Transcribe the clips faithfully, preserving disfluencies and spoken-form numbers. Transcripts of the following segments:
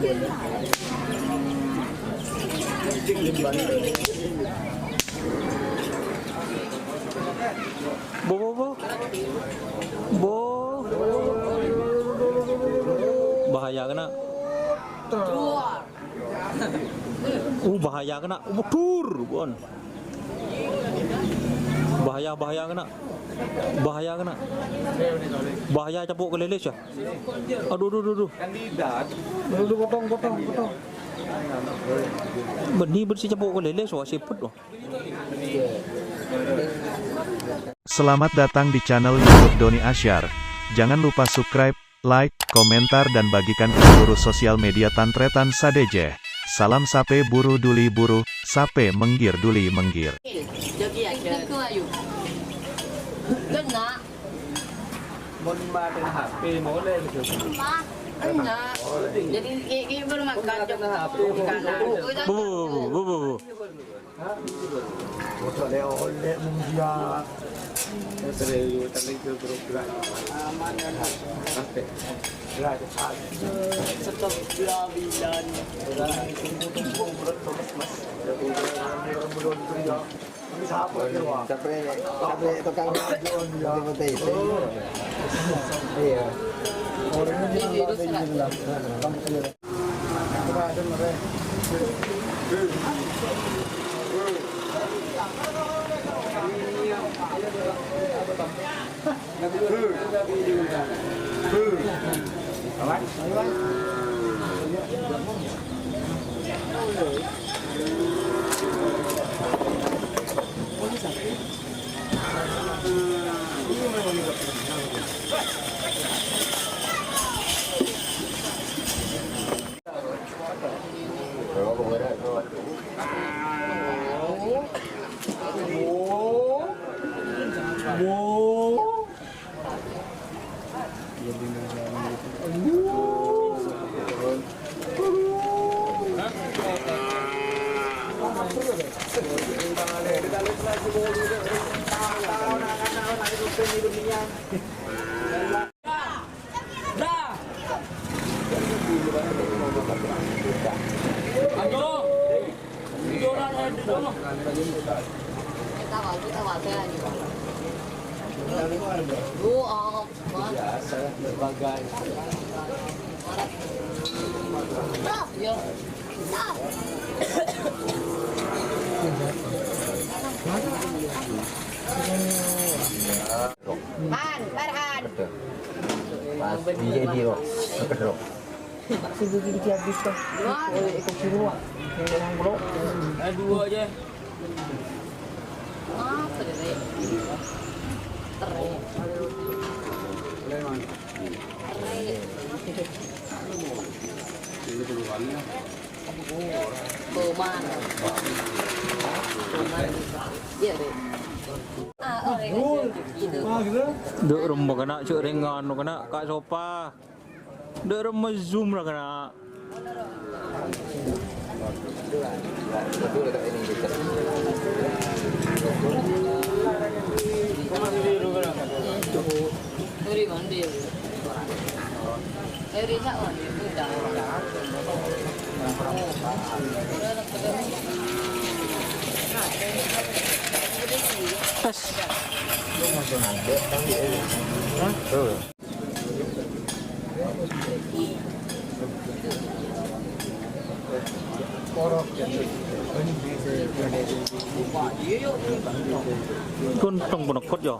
Bu, bu, bu. Bu. Bahaya kèna. Uh, bahaya kèna. Waduh, pon. Bahaya, bahaya kèna. Bahaya kèna. Bahaya capo' kalèlès, yâ. Aduh, aduh, aduh, aduh. Aduh, aduh, potong, potong, potong. Bânnè bâr sè capo' kalèlès, wah, sèpèt, wah. Selamat datang di channel YouTube Doni Asyar. Jangan lupa subscribe, like, komentar, dan bagikan ke seluruh sosial media tan-trètan sadhâjâ. Salam sapè buru duli buru, sapè mèngghir duli mèngghir. Jagi aja. Itu ayo. Kena. Mon makan H P molè gitu. Enggak. Jadi, i-, i-, bermakan. Makan H P molè. Bu, bu, bu, bu, bu. Ojo le-, oleh mung dia. Serius, tapi itu grup gerak. Aman, kan? Sampai. Gerak cepat. Stop dia bilang. Gerak. Tunggu, tunggu, menurut Thomas, Mas. Menurut dia. Tapi siapa dia, Wak? Sampai, sampai tukang putih-putih itu. Iya. Orangnya bilang, Man, Farhan. Pas, iya, iya, Rok. Rok. Dua aja. Toman. Toman. Iya, Dek. Ah, oh, iya, iya, iya. Duk, remma kèna, cuk, rèng anu kèna, Kak Sopa. Duk, remma zoom ra kèna. Pas. Ghânteng ponapa, yâ?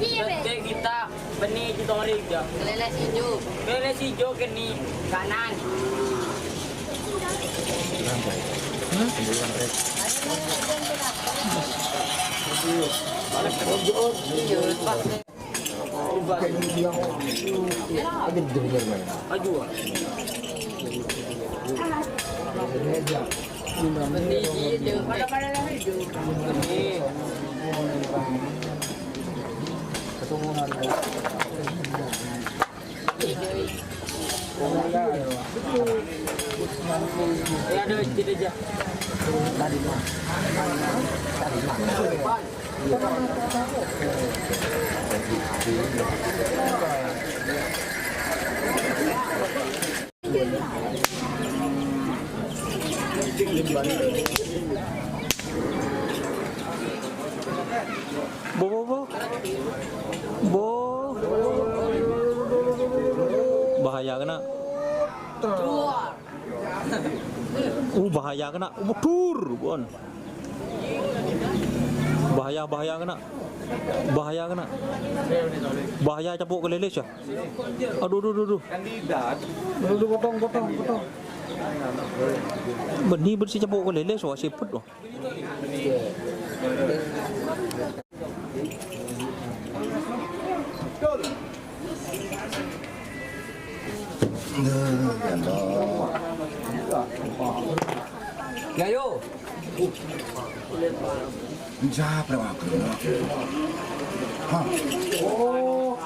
Iya, Be. Gede kita, bânnè ditorè, yâ. Lele sijo. Lele sijo kènè' kanan. Bo, bo, bo. Bo. Bahaya kèna. Uh, bahaya kèna. Waduh, bon. Bahaya, bahaya kèna. Bahaya kèna. Bahaya capo' kalèlès, yâ. Aduh, aduh, aduh, aduh. Aduh, aduh, potong, potong, potong. Bânnè bâr sè capo' kalèlès, wah, sèbât, wah. Ya, yo. Siapa yang makan? Hah? Oh.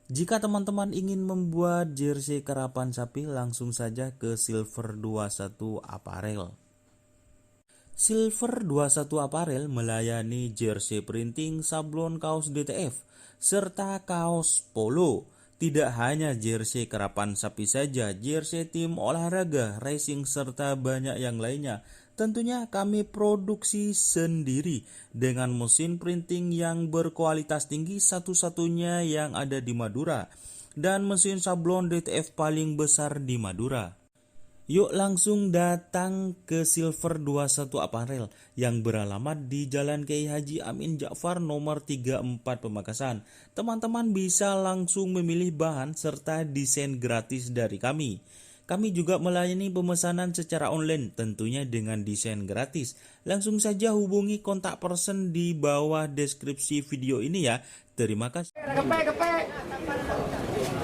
Jika teman-teman ingin membuat jersey karapan sapi, langsung saja ke Silver dua satu Apparel. Silver dua satu Apparel melayani jersey printing, sablon kaos D T F, serta kaos polo. Tidak hanya jersey karapan sapi saja, jersey tim olahraga, racing, serta banyak yang lainnya. Tentunya kami produksi sendiri dengan mesin printing yang berkualitas tinggi, satu-satunya yang ada di Madura, dan mesin sablon D T F paling besar di Madura. Yuk langsung datang ke Silver dua satu Apparel yang beralamat di Jalan Kiai Haji Amin Ja'far nomor tiga empat Pamekasan. Teman-teman bisa langsung memilih bahan serta desain gratis dari kami. Kami juga melayani pemesanan secara online, tentunya dengan desain gratis. Langsung saja hubungi kontak person di bawah deskripsi video ini ya. Terima kasih. Kepe, kepe.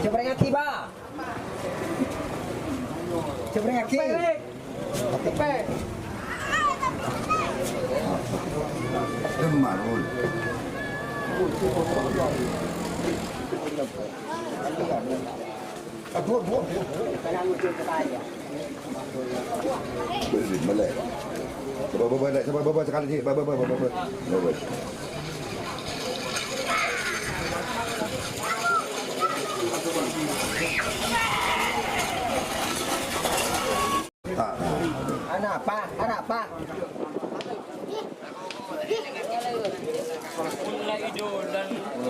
Coba lagi, Pak. Coba lagi. Kepe. Demar, Ul. Aduh, aduh, aduh. Balik, balik. Coba, coba, coba, coba, sekali lagi. Coba, coba, coba, coba. Coba. Ana apa? Ana apa?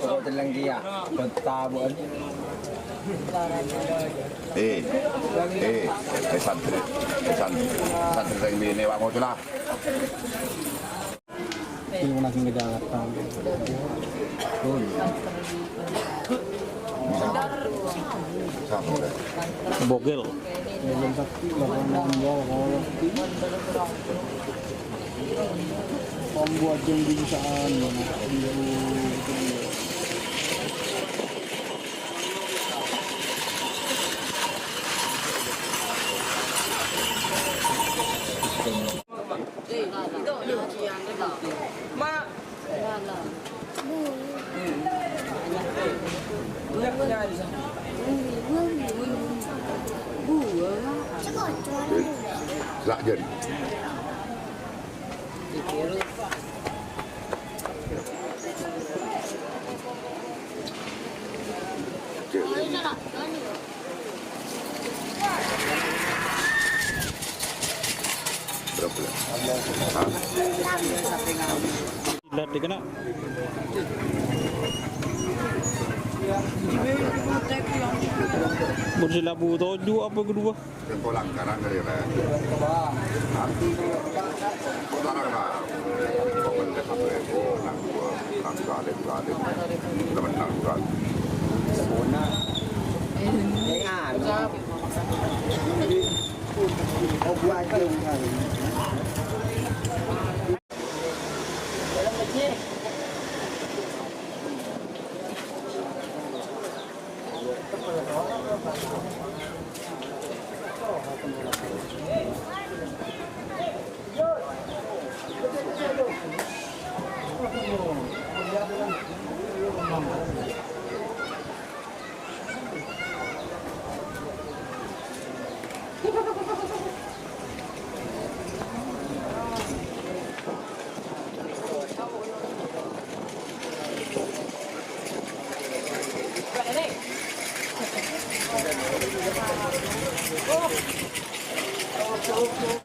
Kok teleng dia? Betabuan. Eh, eh, eh, santri, eh, santri, santri sing bini wak ngoco lah. Ini langsung ke Jakarta. Tuh. Siapa udah? Bogel. Bogel sakti, bakalan menjual kalau membuat yang di sana. Lah, jadi. Berapa bulan? Hah? Lihat dikena. Mun sè labu toju' apa kedua? Yang kolang karang kali ya, Pak? Hah? Kolang karang. Pokoknya sampai itu, nang dua, nang dua, ada dua, ada dua. Teman nang dua. Sabona.